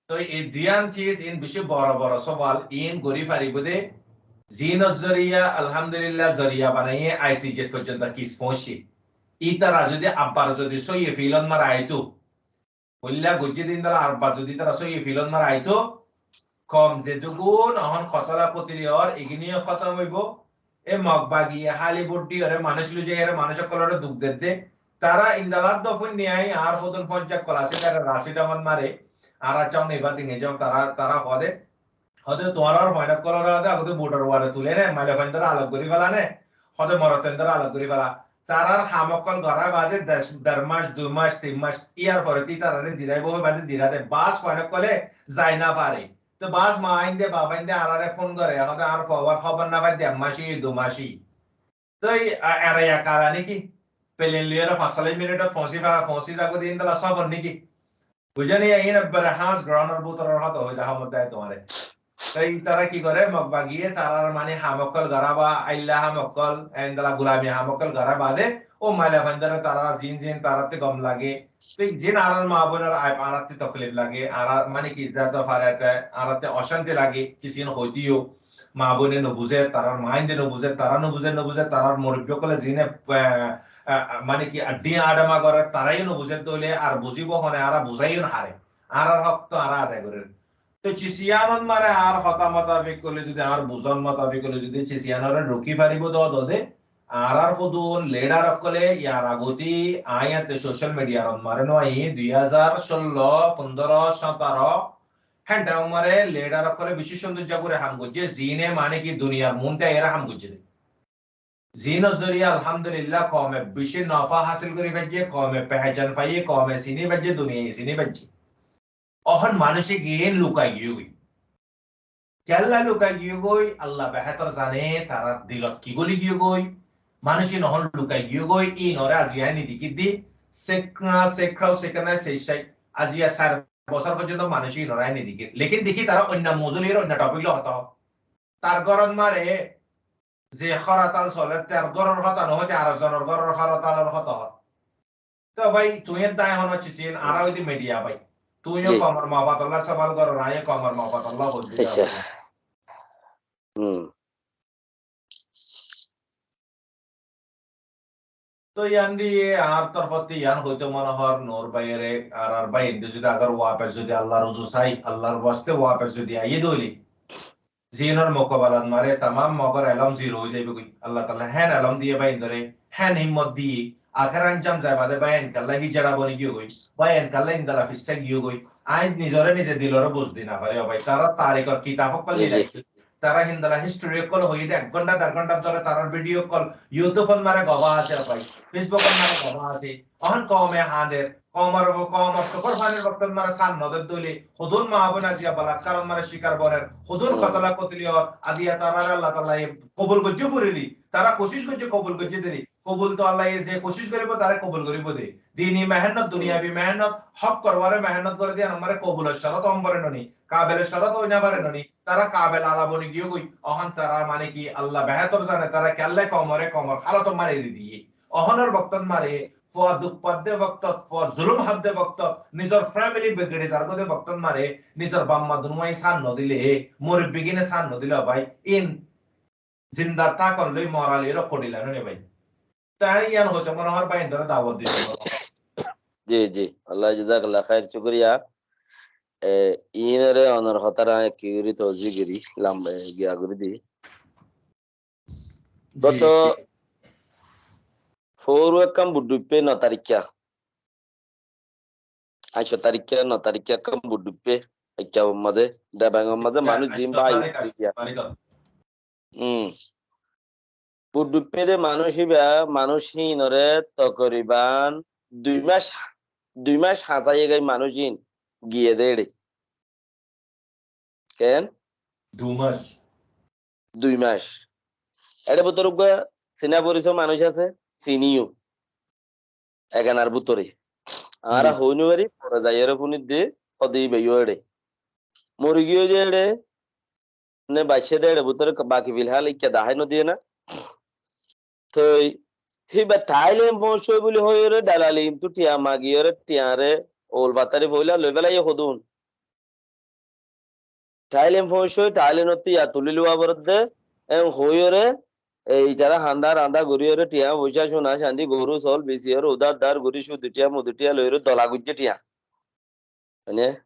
Toi ei duiyan cis in beci boro boro sowal, in gori faribo de, zinor zoriya, alhamdulillah, zoriya banaiye I C J foijjonto case foóñssi. Itara zodi abbar zodi sóiye filot mara aito, hoilla goijje din dala abbar zodi itara sóiye filot mara aito, kom zedugun ohón hotá la potiri or, igini hotom óibo. E Mog bagiye háli bot diyore manúic loi zaiyore manúic ókkolore duk dedde. Tara indalar do fúinni ai, añár hodún foñjak kol asé, tara Rasidong ot mare, añára Chong Neiba Tinge Chong, tara, tara hode, hode tuáñrar fuain ókkolore hode agode botor uare tule ne, maile fuaindore alok gori fela ne, hode morot fuaindore alok gori fela. Tarar ham ókkol gora baade des-, der mac, dui mac, tin mac, iyar fore ti tarare diraibo hoi baade dira de. Bas fuain ókkole zai no fare. Toi bas ma ainde, baf ainde, añárare fon gore, hode añár fuabar hóbor no fai, der maci, dui maci. Toi, a, era ya kara niki? Plane loiyore fañs salic minit ot foóñsi fa-, foóñsi zago de indala sófor niki? Buzó ni, in ebbare hañs ground or bútoror hotá hoiza hamot dai tuáñre. Toi itara ki gore, Mog bagiye tarar mani ham ókkol gora ba, ailla ham ókkol, indala gulami ham ókkol gora baade, ó maila fuaindore tarara zin zin taratte gom lage, Thík zin añárar maa boinor aib añáratte toklif lage, añárar mane ki izzat do fare te, añáratte ocánti lage, cis in hoitiyo. Maa boine no buzer, tarar maa inde no buzer, tara no buzer, no buzer, tarar murubbi ókkole zine, eh, eh, mane ki addi adama gorer, tarayo no buzer dóile ar buzibo hone, añára buzaiyo no fare. Añárar hók to añára adai gorer. Toi cis iyanot mare añár hotá mutabik óile zodi, añár buzon mutabik óile zodi cis iyanore ruki faribo de, de, añárar hodún lidar ókkole yar agoti añí ete social media r ot mare no añí, dui házar cólo, pondoro, sótaro, hen thaim ot mare lidar ókkole beci cúndor gori ham goijje, zine mane ki duniyar muúntu aiyore ham goijje de. Zinor zoriya alhamdulillah koume beci nofa hásil gori faijje, koume pehejan faiye, koume sini faijje, duniyaye sini faijje. Óhon manúic ín lukai giyói. Kiyólla lukai giyói, Allah behétor zane, tarár dilot ki goli giyói. Manúic ín óhon lukai giyói, ínoré aijja aní dekí dé, sekna, sekrau, sekna, seiccai. Aijja sair bosór foijjonto manúic ínoré aní dekí. Lekin dekí tará oinno mozulor oinno topic loi hotá hoó. Tar górot mare, ze hóratal soler, tar góror hotá no hoite ar zonor góror hóratalor hotá hoó. Tó bái, tuñí dái hono cisín, añára óilde media bái. Tuñío koumor mafatolla sóal goró, añío koumor mafatolla hoóir. Accá. Hmm. Tó yián di añár torfóttu yián hoitó mone hoór, Nur báiyore, ar ar báiyain de zodi agar wafes zodi Allar uzu sai, Allar waste wafes zodi aiyé de óile, zinor mukabalat mare tamam Mogor elóm zero ói zaibói goi. Allah taala hén elóm diye báiyaindóre, hén himmot diye, akér anjam zai bade báiyain kiyólla híjara boni giyói goi, báiyain kiyólla indala fissá giyói goi. Añí nizoré nize diloré buz di no fari, ó bái. Tará tarikor kitab ókkol nilai, tará híndala history ókkol hoiyé de, ek gonta der gonta dóri tarár video ókkol YouTube ot mare gobá asé, ó bái. Facebook ot mare gobá asé. Óhon koume hañder, koumor, koumor sukor fanir boktot mare san no der de óile, hodún maa boin aijja balakkarot mare cikar boner, hodún kotola kotoli ór, aijja taráre Allah taala ye kobul goijjé furiri, tará kucíc goijjé kobul goijjé deri, kobul to Allah ye ze kucíc goribo tará kobul goribo de. Dini mehénnot, duniyabi mehénnot, hók goríbare mehénnot goré de yián mare kobulor corot ói no fare noni, kabelor corot ói no fare noni, tará kabel ala boni giyói goi, óhon tará mane ki Allah behétor zane tará kiyólla koumore koumor hálot mare eri diye. Óhonor boktot mare, fua duk fadde boktot, fua zulum hadde boktot, nizor family bigiri zargói de boktot mare, nizor baf maa dunuwai san no dile, murubbi gine san no dile, ó bái, ín zindar tákon loi moral ero kodila no ne bái. Tó añí yián hoitó mone hoór báiyaindóre dawot dito. Ji, ji. Allah jazakallah khair, cukuriya. E, ínore onor hotára ki gori tozi gori, lam, e, giya gori di. Goto foru ekkán bud duippe no tarikka. Añcó tarikka, no tarikka ekkán bud duippe. Añcó mazé, Debang mazé manúic din bái. Hmm. Bud duippe de manúic iba, manúic hínore tokoriban dui mac, dui mac hañsaiye goi manúic hín giye de ere. Ken? Dui mac. Dui mac. Ere bútore uggwá sina foriso manúic asé, siniyo. Eganar bútore. Añára hoi no fari, fore zaiyóre fúnir de, hode iba yó ere. Mori giyói de ere, ne baiccé de ere bútore baki filhal ikká dahái no diye na. Toi híba Thailand foóñsoi buli hoiyóre dalali intu thiañ magiyóre thiañre ol batari foila loi félaiye hodún. Thailand foóñsoi, Thailandottu ya tuli luwa foredde, en hoiyóre, e, itara handa randa goríyore, thiañ foicá, suna candi, goru sol bisiyóre, udar dar gorí, sudu thiañ, mudu thiañ loiyóre dola goijjé thiañ. Mane?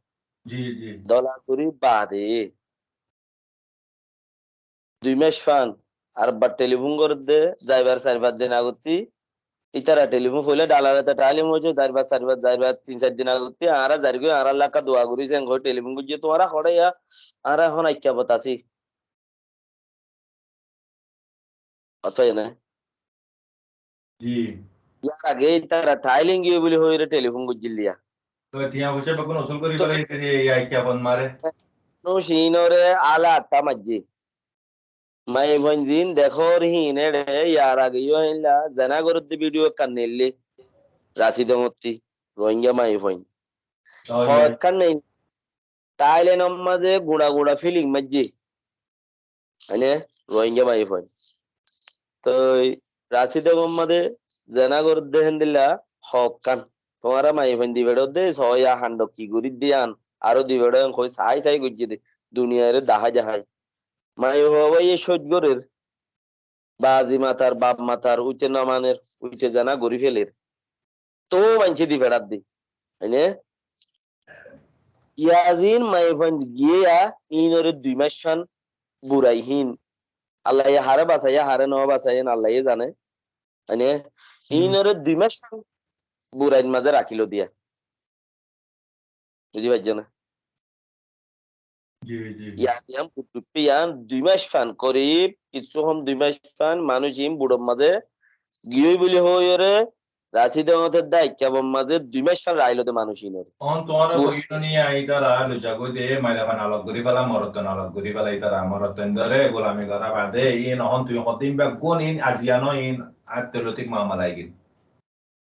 Ji, ji. Dola gorí bade dui mac fan, ar bar telefon goredde, zaibar sair fañs din agotti, itara telefon foila dalar eta talim hoiye, zaibar sair fañs, zaibar tin sair din agotti, añára zairgoi, añára lakka dua gorí, sen hoi telefon goijje, tuáñra hoçé ya, añára ehón aikka bot así. Otó ene? Ji. Yar age tara Thailand giyé buli hoiyóre telefon goijjil diya. Toi thiañ foicá beggún usul gorí félaiye, ya ikká fon mare. No, sinore ala atta majje. Maiyafuain zin dekór híin ere yar age yó héinla zena gorédde video ekkán neille. Rasidongotti Rohingya maiyafuain. Hoi, hoi. Ekkán nei. Thailand or mazé guñça guñça film maijje. Mane Rohingya maiyafuain. Toi Rasidongo mazé zena gorédde héndilla hokkán. Tuáñra maiyafuain di feçodde, soya hando ki gorídde yián. Aró di feço en hoi sai sai goijje de. Duniyare dahái dahái. Maiyafua báiye cóit gorér, bazi matar, baf matar, uite no maner, uite zena gorí feler. Tóu maincé di feçadde. Mane? Yazin maiyafuain giyé ya, inore dui mac fan burai hín. Allaye hare basaiye, hare no basaiye, Allaye zane. Mane? Hmm. Inore dui mac fan burair mazé rakilo diya. Buzi faijjó né? Ji, ji. Yián, yián bud duippe yián dui mac fan, korib kissú hom dui mac fan manúic iín budor mazé giyói buli hoiyóre, Rasi de óñte dá ekká bor mazé dui mac fán railo de manúic inor. Óñte tuáñra boi no niya, ítara lujagoi de, maila fán alok gorí fela, morot fán alok gorí fela, ítara morot fán dóre gulami gora bade, in óñte tui hoddin beggún in aziya no in athletic mamala igin.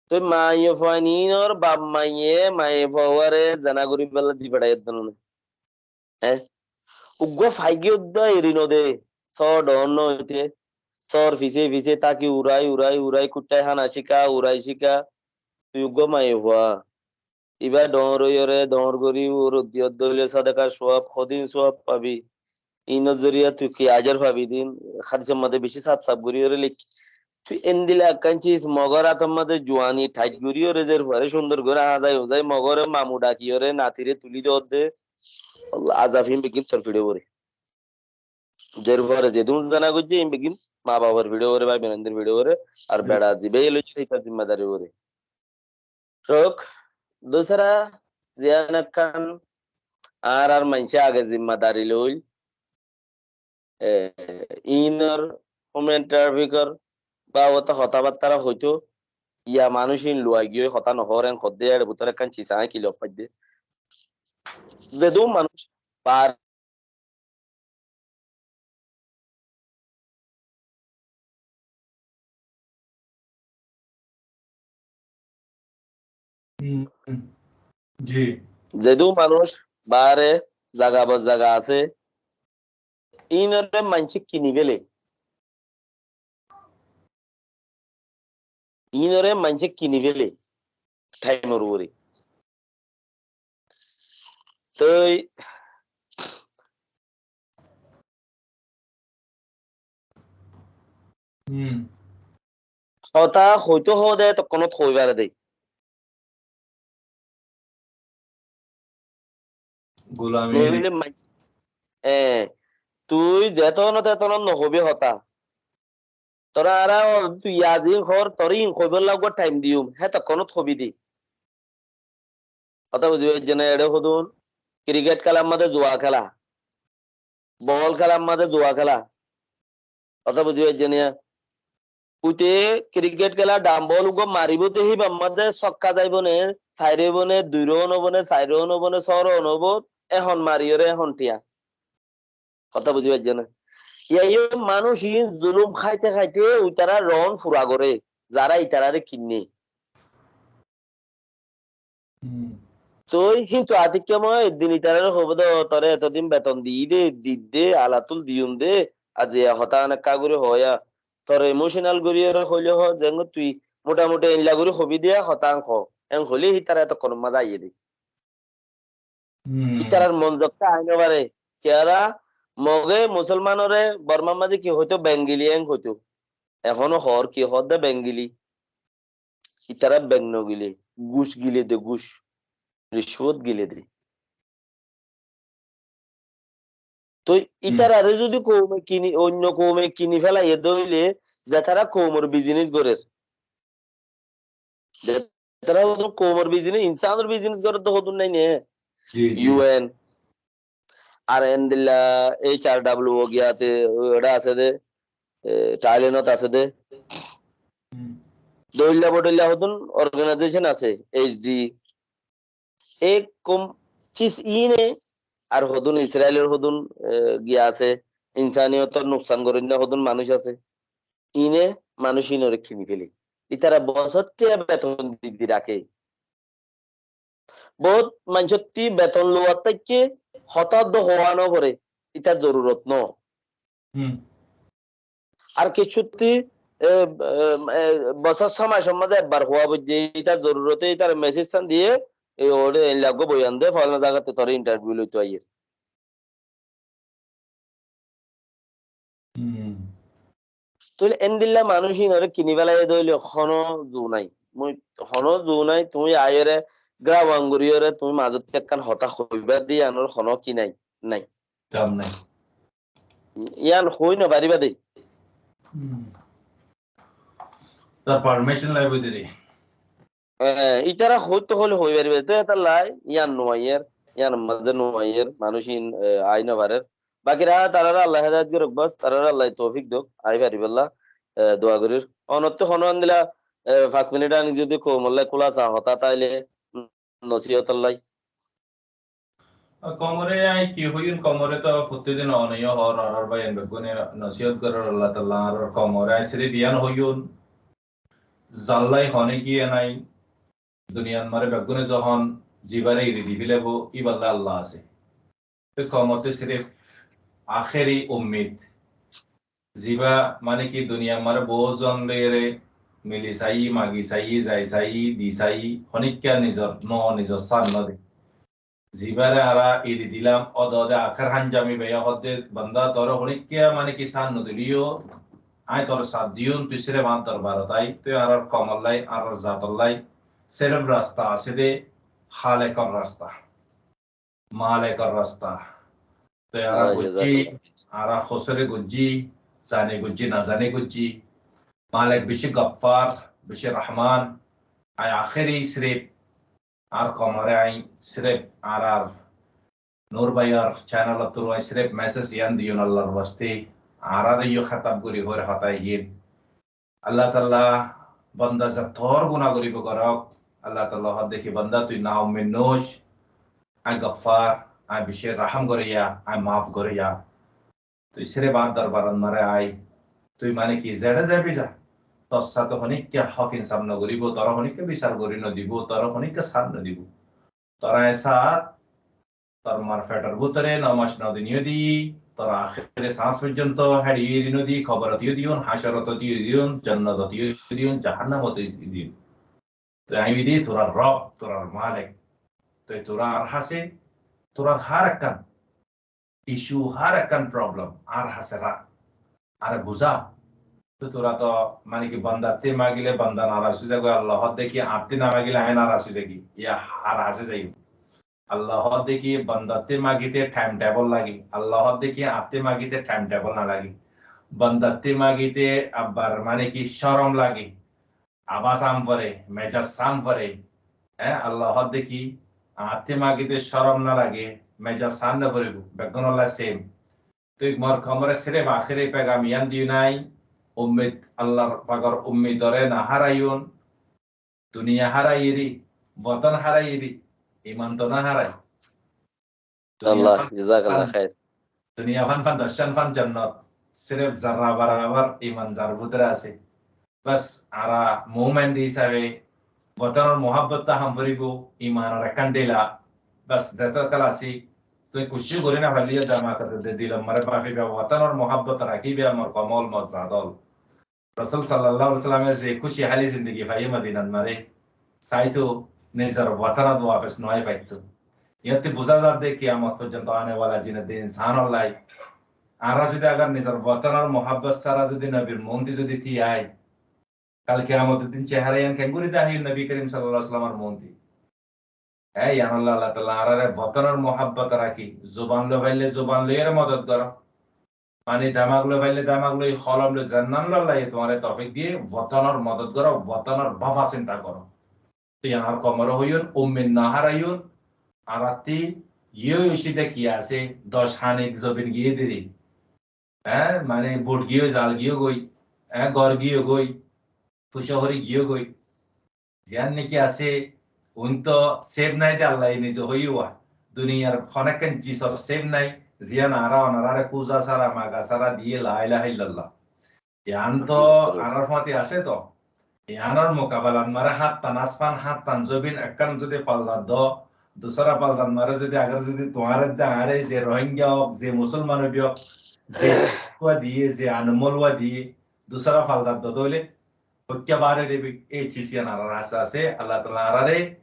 Toi maiyafuain inor baf maiye maiyafuare zena gorí fela di feçai edde no. Hé? Uggúa faigiyé uddúa eri no de. Sóor dhoóñr no óite. Sóor fisé fisé táki urai, urai, urai, kuttái hána cíka, urai cíka. Tui uggúa maiyafua. Ibá dhoóñr óiyore, dhoóñr gorí, uor diyot dóile sodakar suab, hodin suab fabi. Inor zoriya tui ki ajar fabi din. Hadisor mazé beci saf saf goríyore leikké. Tui endilla ekkán ciz mogor átor mazé juani thait goríyore, zer fuare cúndor gorí añzai uzai mogore mamu dhakiyore natire tuli dódde. Allah, azab hín beggín tor fiçe uore. Zer fuare zedún zena goijje, hín beggín ma bafor fiçe uore, bái boinandir fiçe uore, ar beça zibá loiye, ítar zimmadari uore. Rok, dusra, ziyan ekkán añárar maincé age zimmadari loil, e, inor human trafficker babote hotábattara hoito, ya manúic in luwai giyói hotá nohór, en hoddé, er bútore ekkán ciz aññí kiliyar faidde. Zedún manúic bar Hm, hm. Ji. Zedún manúic baáre zaga bor zaga asé, inore maincé kini féle. Inore maincé kini féle. Thaimor uore. Toi Hm. Hotá hoito hoóde etokkonot hoi fare de. Gulami. Noile mai-, e, tui zetonot etonot nohobi hotá. Tora ara tui yazin hor, tori in hoibolla uggwá thaim diyum, hetokkonot hobi de. Hotá buzi faijjó né? Eçe hodún, cricket kélar mazé zuwa kéla, bol kélar mazé zuwa kéla. Hotá buzi faijjó né? Uite cricket kéla, dham bol uggwá maribó de, híbar mazé sokka zaibo né, sair óibo né, dui run óibo né, sair run óibo né, só run óibo, ehón mariyóre ehón thiya. Hotá buzi faijjó né? Yá, yó manúic in zulum háite háite uitará run fura goré, zará itarare kinné. Hm. Toi hintu atikká moi eddin itarare hoibo de, tore etodin beton diyí de, didde, alatul diyum de, aziya hotá enekká gorí hoóya. Tore emotional gorí ore hoile ho, zengori tui motamuti enla gorí hobi de, hotá en ho. En hoile hitara etokkonor mazé aiyé de. Hm. Itarar mon zokka ai no fare. Kiyára Moge musolmanore Bormar mazé ki hoito? Bengili en hoito. Ehóno hoór ki hoódde? Bengili. Itara beng no gile, guc gile de, guc, ricwot gile de. Toi, hm, itarare zodi koume kini, oinno koume kini félaiye de óile, zetara koumor bizines gorer. Zetara hodún koumor bizines, insanor bizines gorer de hodún nai né? Ji, ji. U N, ar endilla H R W O giyate, eçe asé de, e, Thailandot asé de. Hm. Doilla bodoilla hodún organization asé, H D. E koum cis ine ar hodún Israelor hodún, e, giya asé, insaniyotor nuksan gorinna hodún manúic asé. Ine manúic inore kini fele. Itara bosót tiya beton di di raké. Bout maincótti beton luwat táikke hotá do howa no fore, itar zorurot no. Hm. Ar kessútti, e, e, e, bosór só mac or mazé ekbar howa foijje, itar zorurote itar mesej san diye, e, ore en laggo boyan de, falana zagatte tore interview loito aiyer. Hm. Tóile endilla manúic inore kini félaiye de óile hono zu nai. Mui hono zu nai, tuñí aiyóre, grawang goríyore, tuñí mazótte ekkán hotá hoiba de, iyanor hono ki nai? Nai. Tam nai. Iyan hoi no fariba de. Hm. Tar permission laibo de re. E, itara hoito hoile hoi faribe, to etalla iyan nuaiyer, iyan mazé nuaiyer, manúic in, e, ai no farer. Bakira tarare Allah hedayet gorok bas, tarare Allah toufik dok, ai fariballa, e, dua gorir. Onotte hono endilla e, fañs minit aní zodi koumolla kúlasa hotá táile nosiyótolla. Komore añí ki hoiyum, komore to fottí din onoiyó hoór, añárar báiyain beggúne nosiyót gorér, Allah taala añárar komore, añí sirif iyán hoiyum, zallái hone giyé nái, duniyat more beggúne zohón zibáre eri di félaibo, íballa Allah asé. Te komotte sirif akéri ummid. Zibá mane ki duniyat more bout zon loiyóre mili saiyí, magi saiyí, zai saiyí, di saiyí, honikka nizor no, nizor san no de. Zibáre añára eri dilam, óde óde akér hanjami baiya hoódde, banda, tore honikka mane ki san no dileyó, añí tore san diyum, tui sirif añár dorbarot ai, tui añárar komollai, añárar zatollai, sirif rasta asé de, Hálekor rasta. Malekor rasta. Te añára gujjí, añára hosúre gujjí, zane gujjí, na zane gujjí. Malek beci Goffar, beci Rahman. Añí akéri sirif añár komore añí sirif añárar Nur báiyor channel ottu añí sirif message iyán diyum Allar waste. Añárareyó hétab gorí hoór hotá iín. Allah taala banda zettór guná goríbo gorók, Allah taala hoódde ki, banda, tui naummid noóis, añí Goffar, añí beci rahám goróya, añí maf goróya. Tui sirif añár dorbarot more ai, tui mane ki zeçé zaibi za, tor sáte honikka hók insaf no goríbo, tore honikka bisar gorí no dibo, tore honikka san no dibo. Tore añí sat, tor mar fetor bútore no mac no din yó di, tor akéri sañs foijjonto héçe yó eri no di, koborot yó diyum, hácorot yó diyum, jonnotot yó diyum, jahannamot yó diyum. Te añí óilde turar Rob, turar Malek. Te turar hásé, turar hár ekkán issue, hár ekkán problem añár hásé rak. Añáre buzá. Te tura to mane ki bandattú magile banda naraz ói zagói, Allah hoódde ki añáttú no magile añí naraz ói zagói. Yá añár hásé zaiyum. Allah hoódde ki bandattú magite time table lage. Allah hoódde ki añáttú magite time table no lage. Bandattú magite abbar mane ki corom lage. Abas am fore, mezaj am fore. Hé, Allah hoódde ki añáttú magite corom no lage, mezaj am no foribo, beggúnolla same. Tui mor komore sirif akéri pegam iyán diyum nái, ummid, Allar pakor ummidore no háraiyum, duniya hárai eri, woton hárai eri, iman to no hárai. Duniya Allah, fan, jazakallah fan, khair. Duniya fan fan, doccán fan jonnot, sirif zarra barabar iman zar bútore asé. Bes, añára mumin de hísabe wotonor muhabbot to ham foribo, imanor ekkán dhila. Bes, zeto kal así, tui kucíc gorí no failleyó, damakat de dilor more bafiba, wotonor muhabbot rakíba, mor komol, mor zadol. Rosul sallallahu alaihi wasallame ze kúci háli zindigi faiyé Madinat more, saito nizor wotonot wafes no ai faitto. Iyótte buzá zadde kiyamot foijjonto ane wala din ot de insanolla añára zodi agar nizor wotonor muhabbot sára zodi nobir muúnti zodi tiyai, kal kiyamot or din cehara iyán kengori dahiyum Nobi Karim sallallahu alaihi wasallamor muúnti. Hé, iyánolla Allah taala añárare wotonor muhabbot rakí, zuban loi faille zuban loiyóre modot goró. Mani damak loi faille damak loi, holom loi, zennan loi Allah ye tuáñre toufik diye, wotonor modot goró, wotonor bafa sinta goró. Te iyán añár komore hoiyum, ummid no háraiyum, añárattú yó yó cíde ki asé, doc hani zobin giyé deri. Hé, mani bot giyé, zal giyé goi, hé, gor giyé goi, fucá hori giyé goi. Ziyán niki asé, uin to sef nai de Allah ye nize hoiyé wa. Duniyar honekkán jisor sef nai, ziyán añára onorare kuza sára, maga sára diye la ilaha illallah. Iyán to añárar fúañti asé to. Iyánor mukabelat more háñttan asman, háñttan zobin ekkán zodi faldat do, dusara faldat more zodi agar zodi tuáñre de añáre ze Rohingya ók, ze Musolman ók, ze kua diye, ze anmol wa diye, dusara faldat do dóile, Hoikká bare de bi, ei cis iyán añárar hásé asé, Allah taala añárare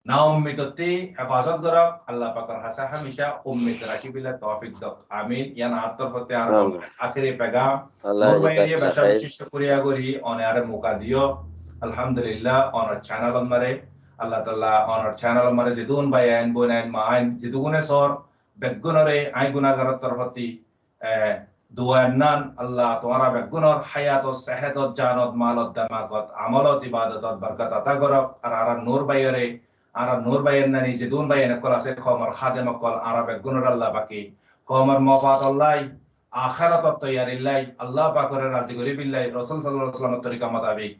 naummitottú hefazot gorok, Allah pakor hásé hámica ummit rakíbilla toufik dok. Amin. Iyán añár torfóttu añár amin. Akéri pegam. Allah jazak khair. Mor báiye beca beci cukuriya gorí, one añáre muka diyo. Alhamdulillah, onor channel ot more, Allah taala onor channel ot more zedún báiyain, bóinain, maain, zedúgune sor, beggúnore añí gunagaror torfóttu e, dua ennan, Allah tuáñra beggúnor hayatot, sehetot, janot, malot, demakot, amolot, ibadotot borkot ata gorok, ar añárar Nur báiyore, añárar Nur báiyen nani, zedún báiyen okkol asé, koumor hadem okkol, añára beggúnore Allah pake koumor mofatollai, akérator toiyarillai, Allah pakore razi goríbillai, Rosul sallallahu alaihi wasallamor torika mutabik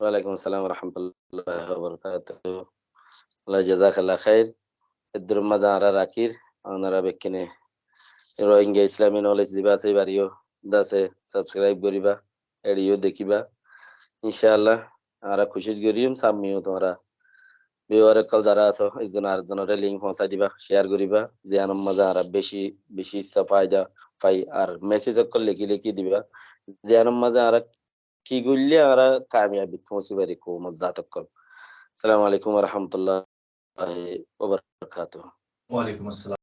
Walaikum assalam warahmatulláhi wabarakátuhu. Allah jazakallah khair. Eddur mazé añára rakír, añára bekkúne Rohingya Islami knowledge zibá asé, ibáre yó dase subscribe goríba, ere yó dekíba. Incállah, añára kucíc goijjum, sámne yó tuáñra viewer ókkol zará asó, ekzon arekzonoré link foóñsai diba, share goríba, ziyánor mazé añára beci, beci issá faida fai, ar message ókkol lekí lekí diba, ziyánor mazé añára ki goillé añára kamiyabit foóñsi fari koumor zat ókkol. Assalamu alaikum warahmatulláhi wabarakátuhu. Walaikum assalam.